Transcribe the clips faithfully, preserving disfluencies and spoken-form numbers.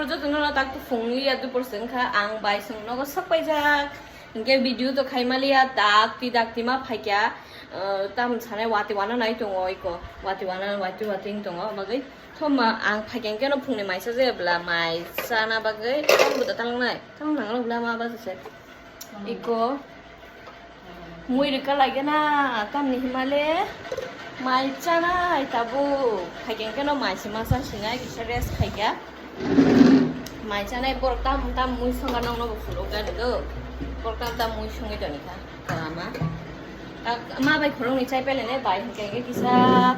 Jotono tak to phungni ya dupor se wngkha, ang bai chwng nogo sok paijak. Hinkhe video to khai maliya, dakti dakti ma phaikya, ah, tam sanai wati wana nai tongo iko, wati wana wati wati wng tongo, bagwi thoma ang phaikya hinkhe no phungni maisa je bwla mai chana bagwi tong bwda talangnai, tong nangrok bwla ma bajase. Iko mui rwkha laigena tamni himale mai chanai tabuk. Phaikhe keno mai se masa sinai kisa rest khaikha. Mai chanai borok tam tam mui songa nokno bo phunukgani do. Borok tam tam mui songwi tonikha. Kama. Ma bai khoroknwi chai pelainai bai hinkhe kisa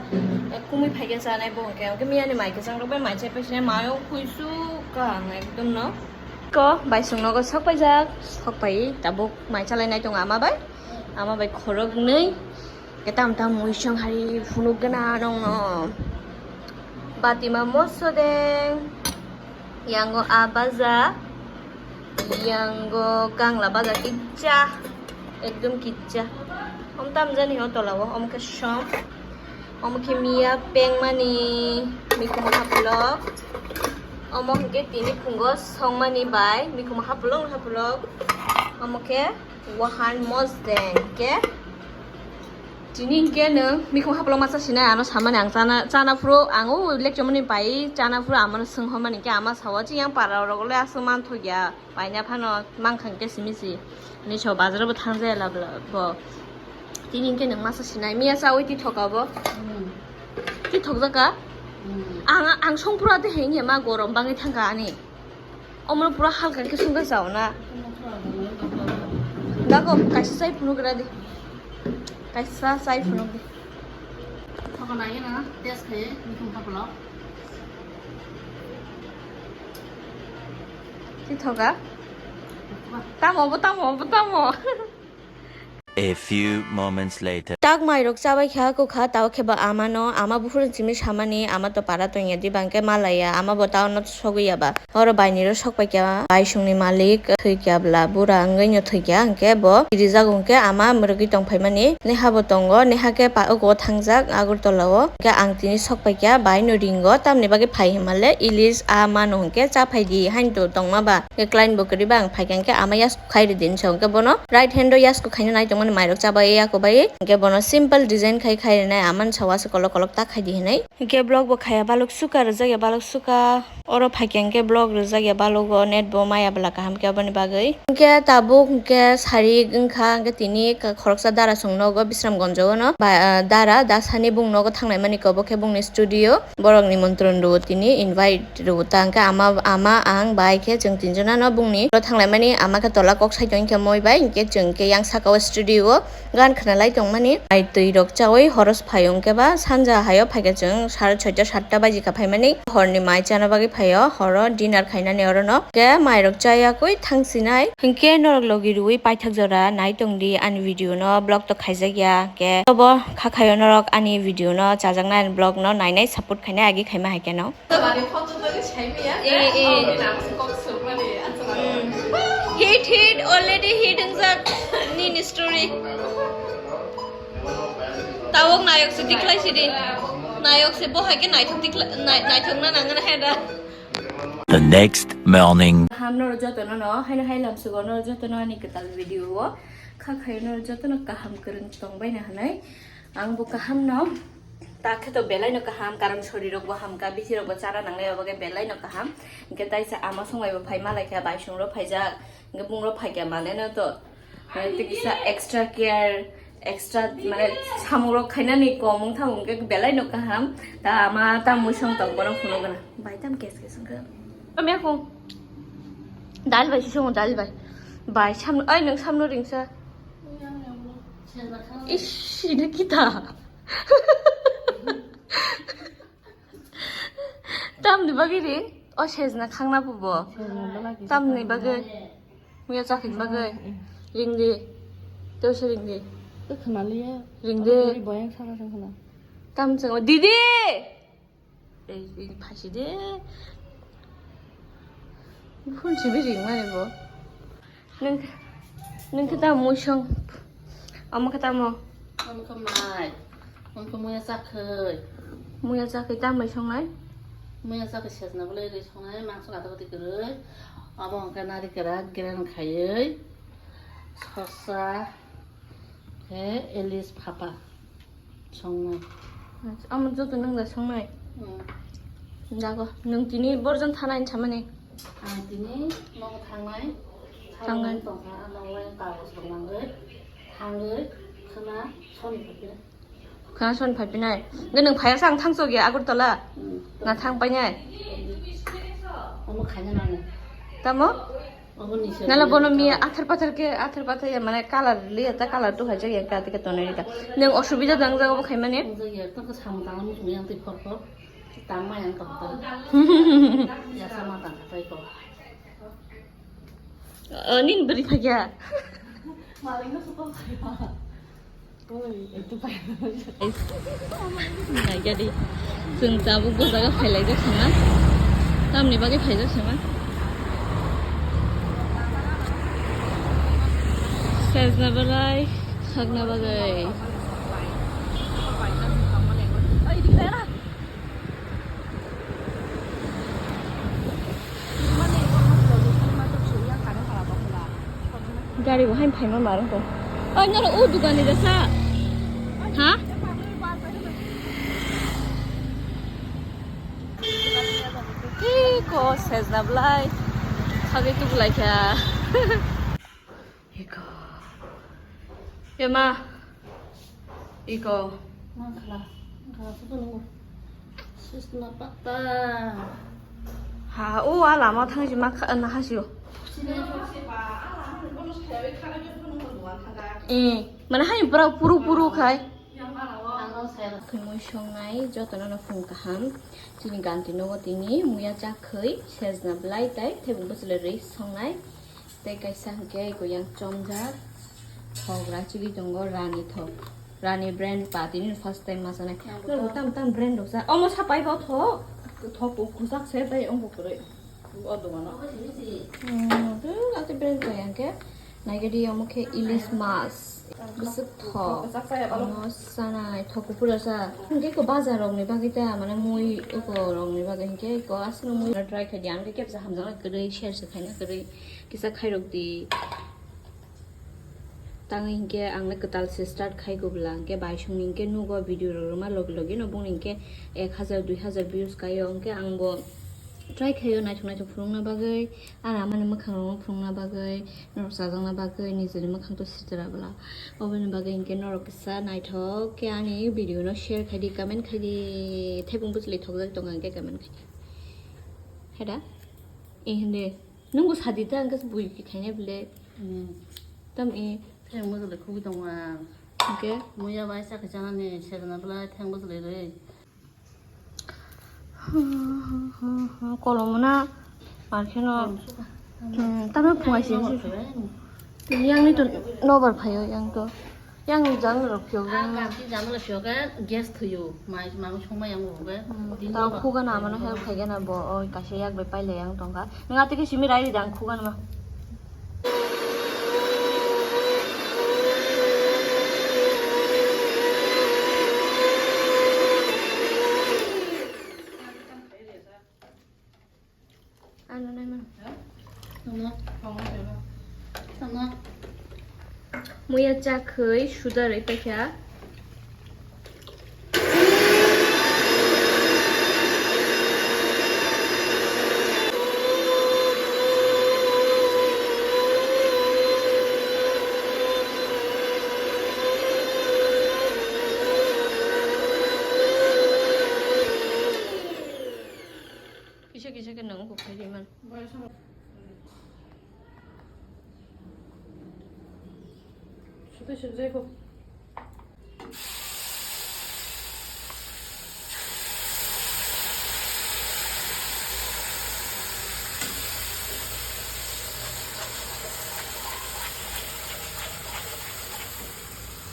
kumui phaikhe chanai bo hinkhe. Hinkhe miyani mai kwchang rok bai mai chai paisinai mayo kuisuk kaham ekdom no. Ko bai chwng nogo sok paijak, sok pai tabuk mai chalai nai tongo ama bai, ama bai khorok nwi, ke tam tam mui song hari phunuk gana nong no. Batima moso deng, yango a baja, yango kangla baja kicha, ekdom kicha. Om tam jani ho tola o, om ke som. Omo khe miya pengmani mikhumu hapulok. Omo hwnkhe tini phungo songmani bai mikhumu hapulok hapulok. Omo khe wahan mosdeng khe. Tini hwnkhe nwng mikhumu hapulok masa sinai ano samani ang chana, chana phuru ang o lecture mani bai chana phuru amano swnghormani khe ama sao chiyang para rok le aswk manthokya. Paina phano mankha hwnkhe simi si. Ni so bazar bo thangjaya labla bo. Tini hwnkhe nwng masa sinai. Miya chawi tithok abo. Hmm. Tithok jaka? Hmm. Ang, ang songpura de hengya ma gorom bangwi thangkha ani. Omo pura halka khe songkha chauna. Dago kaisa chai phunuk gra di. Kaisa chai phunuk di. Thokna yena test khe mikhumu hapulok. Tithoka. Tamo bo, tamo bo, tamo. A few moments later. Tak mairok chabai kha, kokha, tao khe ba ama no, ama buphuru simi samani, ama to para tongya di bangkhe malaya, ama bo tao no sogwi ya ba. Oro bai ni ro sok pai kha, bai song ni malik thwi kha bla, bura wngwi no thwi kha, hwnkhe bo rijak hwnkhe ama mwrwgwi tong phai mani, neha bo tongo, neha khe pa-, ogo thangjak Agartala o, hwnkhe ang tini sok pai kha, bai no ringo, tamni bagwi phai hwnmale ilis a mano hwnkhe cha phai di, haino tongma ba, hwnkhe client bo kwrwi ba ang phai kha, hwnkhe ama yasku khai rw di hinwi sa o, hwnkhe bono right hand o yasku khaina nai tongmani mairok cha bai ya kok bai, hwnkhe bono simple design khai khai rwnai, amani sawa se kolok kolok ta khai di hinwi. Hwnkhe vlog bo khaya balok suka, rwjak ya balok suka. Oro phaikhe hwnkhe vlog rwjak ya balogo, net bo maya bwla kaham khe aboni bagwi. Hwnkhe tabuk hwnkhe sari wngkha, hwnkhe tini khoroksa dara chwng nogo Bisramganj o no. Ba, ah, dara da sani bung nogo thangnai mani khe obo khe bungni studio. Borok nimantron rwo tini, invite rwo ta, hwnkhe ama, ama, ang bai khe chwng tinjona no bungni oro thanglai mani, ama khe tola kok saichung khe moi bai, hwnkhe chwng khe yang saka o studio o. Gan khna lai tongmani, ai twi rok chawi horos phaio hwnkhe ba sanja haio phaikhe chwng sare soita satta baji kha phaimani, horni mai chana bagwi phaio, horo dinner khainani orono. Hwnkhe mairok chaya kwi thangsinai. Hwnkhe norok logi rwi paithak jora nai tongdi ani video no, vlog to khaijak ya. Hwnkhe tobo kha khaio norok ani video no chajaknai ani vlog no nainai support khainai agi khaima hai kheno. Eh, eh. Hit, hit, already hit wngjak nini story. Tawok nayok se tiklai sidi. Nayok se bo hai khe naithok tikla-, nai-, naithok na nangna hai da. The next morning. Ham noro joto no no, haino hai lam sugo noro joto no ani kwtal video o. Kha khayo noro joto no kaham kwrwng tong bai na hinwi. Ang bo kaham no. Ta khe to belai no kaham, karon sori rok bo hamkha, bithi rok bo chara nangnai, obo khe belai no kaham. Hwnkhe taisa ama songbai bo phai malai kha, bai song rok phaijak, hwnkhe bung rok phaikha mane no to, mane tei kisa extra care, extra mane samung rok khainani kom wng thang hwnkhe belai no kaham. Ta ama ta mui song tong bono phunuk gana. Bai tam kes kes wngkha. Ame kong. Dal bai si songo, dal bai. Bai sam, ai nwng samno ringsa. Ish, ini kita. Tamni bagwi ring? O sejna khangna bubo. Tamni bagwi. Muya chakhin bagwi. Ring di. Tewse ring di. Khna liya. Ring di. Boyang sana sana. Tam chang didi. Ei, ei, phaisi de. Phun simi ring mani bo. Nung, nung khe tamo mui song. Amo khe tamo. Amo khe mai. Amo khe muya chakhai. Muya chakhai tamo mai song nai? Muya chakhe sejna bwlai rwi songnai, mangso kathok kathok kwrwi. Abo hwnkhe narikra grind khaiwi sosa khe ilis phapa songnai. Acha, amo joto nwng da songnai? Hmm. Dago, nwng tini borjon thanai hinwi samani? Ang tini nogo thangnai. Thangnai. Thangnai tongkha, ano uaing kagoj rok nangwi thangwi khwna soni phaiphino. Khwna soni phaiphino. Hwnkhe nwng phaiya sa ang thangchok ya Agartala? Hmm. Na thang painai? Omo khaina nango. Tamo? Nala bono miya athar pathar khe, athar pathar ya, mane colour liya ta, colour tu haijak ya, kati ka tonwi rita. Nwng osubida dang jaga bo khaimani? Ang jaga ya, tang ka samung tang mung yang twi phor phor. Tang ma yang tong tong. Ya sama tang ka tai ko. O, nin beri phagya. Maling no suko phagya. Naikhe di. Chwng tabuk bo jaga phailaijak sima. Tamni bagwi phaijak sima. Sejna bagwi, khakna bagwi. Gari bo hain phaima ma rwngkha. Oi, norok o dukani rwkha. Ha? Iko sejna bwlai. Sagwi tubulaikha. Iko. Ema. Iko. Ma khala. Khala sudo nungo. Sisna pata. Ha, o a lama thang si ma kha na hasio. Eh, mana hai pura puru puru khai. Khumui songnai jotono no phung kaham. Chini ganti nogo tini muya chakhwi sejna bwlai tai thebuk bwchwlwi rwi songnai. Tei kaisa hwnkhe iko yang chomjak thok rachigwi tongo, rani thok, rani brand pa tini first time ma chanai. Norok tam tam brand rok cha, omo sapai bo thok, thok kwchak se tei wngkha kwrwi o dogano. Hmm, tei lati brand rok hwnkhe naigadi omo khe ilis mas bwswk thok, omo chanai thok kuphur rok cha. Hwnkhe iko bazar rokni bagwi ta mane mui iko rokni bagwi hwnkhe iko aswk mui try khaidi, ang khe kebsa hamjaknai kwrwi share se khaina kwrwi. Kisa khairok di. Tangwi hinkhe ang le kwtal se start khai kubla, hinkhe bai songni hinkhe nugo video rok rwma logi logi no bongni hinkhe ek hajar dui hajar views kaio, hinkhe ang bo try khaio naithok naithok phunukna bagwi, ani amani mwkhang rok no phunukna bagwi, norok chajakna bagwi, nijeni mwkhang to sitra bwla. Oboni bagwi hinkhe norok kisa naithok khe ani video no share khai di, comment khai di, thebung bwchwlwi thokjagwi tongo hinkhe comment khai di. Heda? E hindi. Nwng bo sadi ta, hwnkhe bui khaina bile. Hmm. Tam e. Theng bwchwlwi khugwi tongo ang. Hwnkhe? Muya bai chakhe chanani, sejna bwlai theng bwchwlwi rwi. Kolom na, ar kheno. Kolom suka. Hmm, tamo phungai se. Kolom suka. Yang ni to nobar phaio, yang to. Yang jang rok phiyok jang. Ah, ganti jang rok phiyok, gas thuyo. Mai, mai songma yang rok. Hmm, tini tao rok. Khugan amano help khai gana bo, oi, kaisa yak bai paile yang tongkha. Nang ati ke simi rai dang khugan ma. Ano nai mano. Tamo. Tamo. Muya chakhwi suda rwi paikha. Kisa kisa khe nang kok khai di man. Sute sujai kok.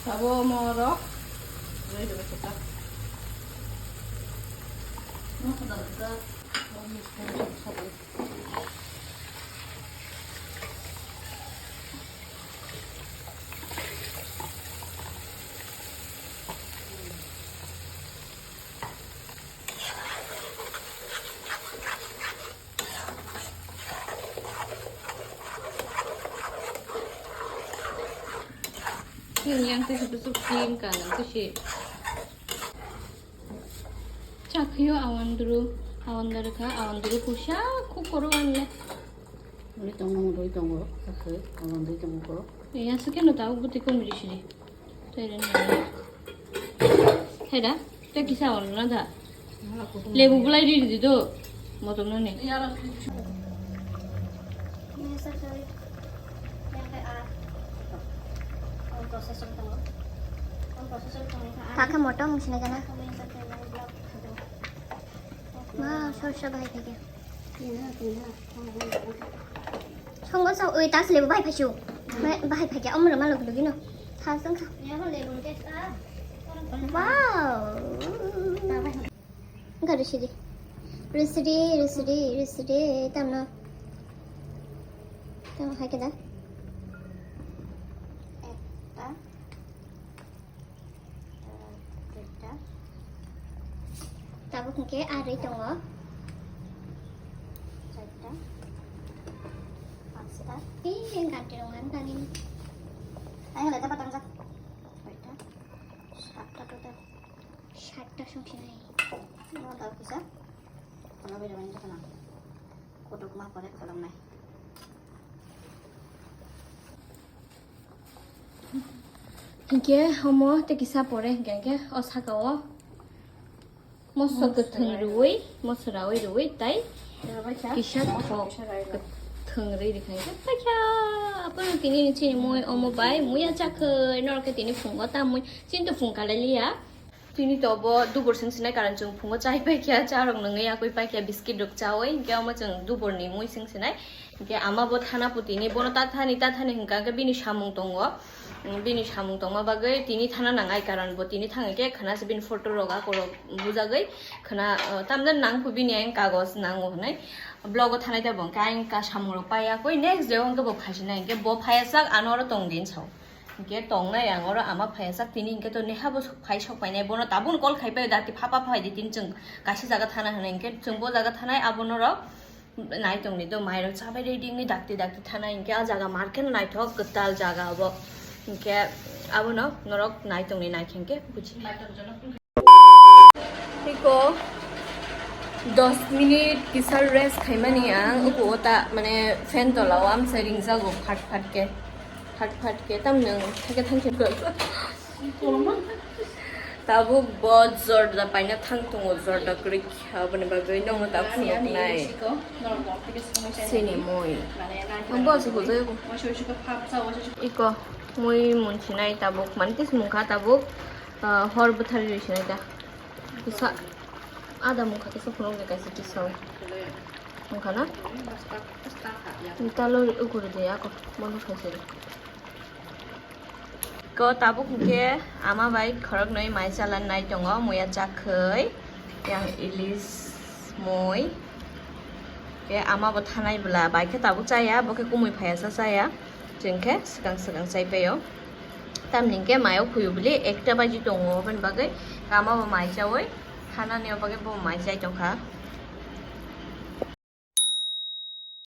Sabo morok. Ready ba kita. Mo kada kita. Yang tisi kusuk pink color tisi. Chakhiyo awandru, awandarkha, awandru kusa kukoro anle. Rui tongo, rui tongo, chakhi, awandru tongo. Yang suke no tau buti komri siri. Tei rani. Heda, tei kisa awandru na da. Lebu bulai ri di do. Motom nani. Kakha motom sini kana. Wow, sor sor bahai khaikhe. Songo sa oi tas lebu bahai phaisu. Bahai phaikhe omro malok lugino. Thasong kha. Wow. Wngkha rwsidi. Rwsidi, rwsidi, rwsidi, tamno. Tamno hai khe da. Ekta. Duita. Tabuk hwnkhe arwi tongo. Charta. Pasta. Ee, ganti rong ani tangini. Ayo, leta patang jak. Duita. Satta total. Satta song sinai. Mo tau kisa. Kono beda beda kana. Kodok ma pore kalam nai. Hinkhe omo tei kisa pore hinkhe, hinkhe o saka o moso kwthwng rwui, moso raui rwui tai kisa thok kwthwng rwi rikha hinkhe paikha. Abono tini ni chini mui omo bai muya chakhwi norok khe tini phungo ta mui chini to phung kalai liya. Tini to bo dubur sing sinai, karon chwng phungo chai paikha, cha rok nungwi yakwi paikha, biscuit rok chawi, hinkhe omo chwng dubur ni mui sing sinai. Hinkhe ama bo thana putini, bono ta thani, ta thani hwnkha, hinkhe bini samung tongo, bini samung tongma bagwi tini thana nangnai, karon bo tini thang hinkhe khna se bini photo rok akorok bujagwi khna, tamjani nangkhu bini ayang kagoj nango hwnwi vlog o thanai ta bo hinkhe ayang ka samung rok paiyakwi next day o hinkhe bo phaisinai, hinkhe bo phaiya sak ano oro tong din sao. Hinkhe tongnai ang oro ama phaiya sak tini hinkhe to neha bo phai sok painai bono tabuk call khai pai dakti pha pha phai di tini chwng kaisa jaga thana hinwi hinkhe chwng bo jaga thanai abono rok nai tongni do mai rok chabai ready wngwi dakti dakti thanai hinkhe ah jaga market naithok kwtal jaga obo hinkhe abono norok nai tongni naikhe hinkhe buji. Iko dos minute kisa rest khaimani ang, uko o ta mane fan tola o amsa ringjago phat phat khe, phat phat khe, tam nwng thake thangkhe. Tabuk bo jorda paina thang tongo, jorda kwrwi kha, aboni bagwi nokno ta phunuknai. Sini mui. Ang bo se hujai ko. Iko mui munsinai tabuk, mane tisi mungkha tabuk. Ah, hor bwthari rwi sinai da. Kisa ada mungkha kisa phunuk de kaisa kisa. Mungkha na? Talo ugure de ako bono khaisiri. Ko tabuk hwnkhe ama bai khoroknwi mai chalan nai tongo, muya chakhwi, yang ilis mui. Ke ama bo thanai bwla bai khe tabuk chaya, bo khe kumui phaiya sa chaya. Chwng khe swkang swkang chai paio. Tamni hwnkhe mayo khuyu bwli ekta baji tongo, aboni bagwi kama bo mai chaui thanani o bagwi bo mai chai tongkha.